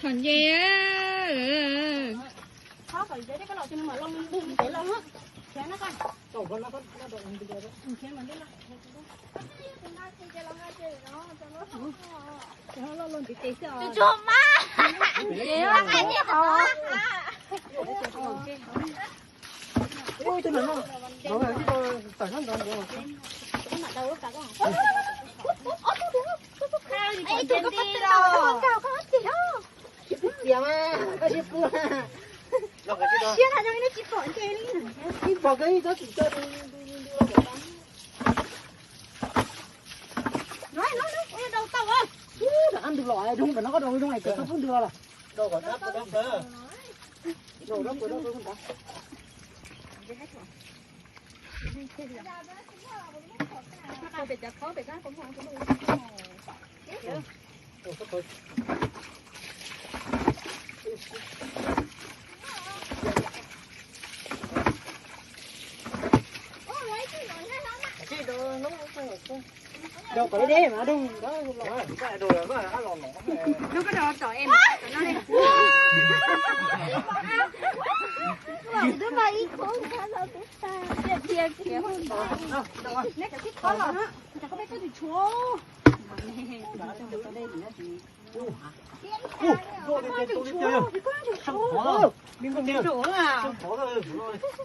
Thom nce. Tsuag mas. Txiv mas, koj siab pw. Siab na, tsis pom ntshe li. Tsis pom koj ib tsob tsis tso. Ub, ntws los zoo, ntawm no koj rau zoo es koj pub ntws los lawm.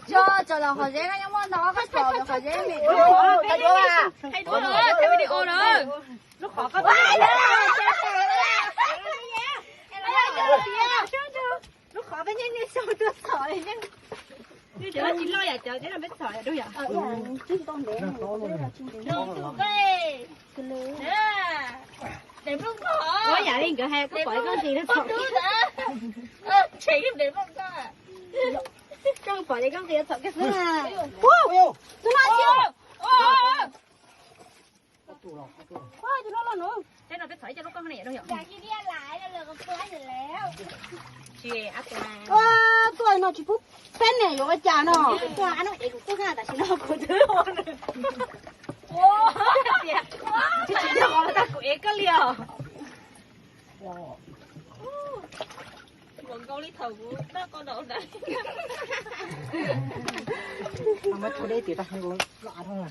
Tso, tso los qhov zeb no nyob muaj ntau, koj tso qhov zeb me. Lub qhov koj lub qhov peb nyeej nyeej xyoo tuaj txhom li nyeej. Cov tsis loj yom, cov tsis loj peb txhom yom, dub yom. Ua yam li nkawd hais, koj pom koj nqis txhom. Koj pom li koj nqis txhom koj xwb. Tus no tsis. Ua, tus no los no. Ua, tuaj no tsis pub peb niam yuav ua cas no. Tuaj no es kuv tuaj xwb tam sim no kuv twb ua nws. Tsis tsis yog qhov tag kuv ev koj li os. Nkaus li thaum kuv noj koj daus ntawd. Muab tshuav dej tias tag los dhau.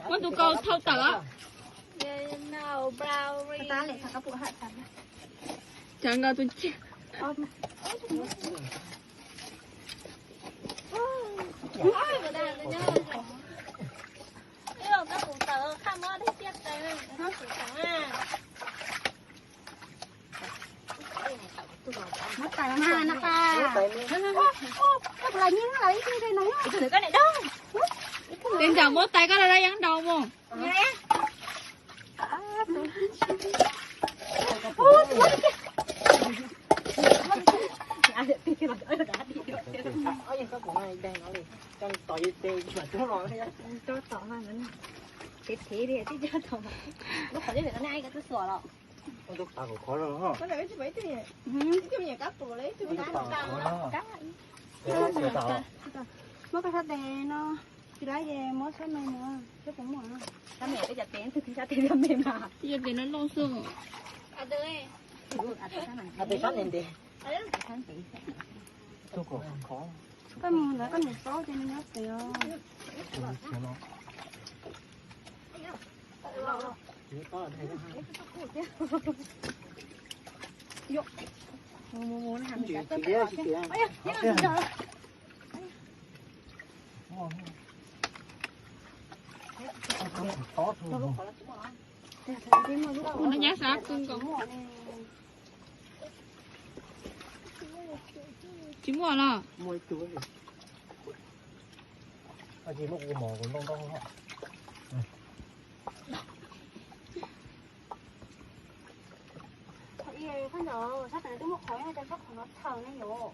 Muab tus kaus thau tawm. Cas nkaus tus tsiaj. Muab tais mas no tas. Koj tus lam nyiaj lawm ib tug ntshe no. Tes ntsam muab tais koj rau dab yeeb nraud mus. Tos tos tos tos. Lub qhov teb ntawm no nej ai koj twb xuas los. Muab koj sab tes no, tsis laib ces muab sab me no, sab puas muaj. Sab me peb cov tes, tus sab tes me mas. Peb cov tes no loj xwb. Koj mus ntawd koj niam paub ces nws nyob pem os. Kuv nyab xav kws nkaus. Tsis muaj los? Sab ntawd sab ntawd twb muaj qhov, sab qhov no txhaws ne yom.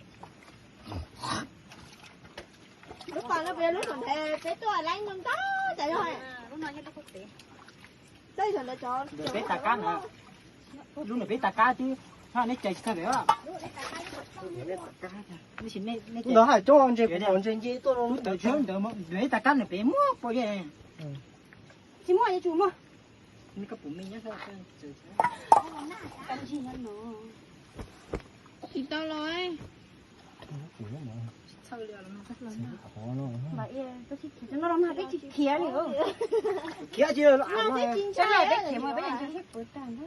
Lub pas no peb lub ntawd peb tuaj lab ntau ntau cas yog. Peb tas kab na, lub ntawd peb tas kab twb, neb cais tsis tag pem. Ntawd hais coob ntses kuv pom ntses nce tuaj. Ntawd tas kab na pem muaj pom. Tsis muaj, tsis muaj. Tsis tau los. Peb tsis khiav li. Khiav tsis, peb khiav mas peb tsis khiav puas tag na.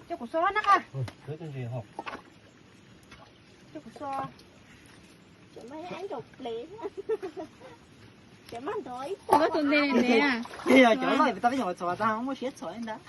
Coj kuv xo na. Coj kuv xo. Cov loj peb tau peb nyuam txhom tag muaj siab txhom li ntawd.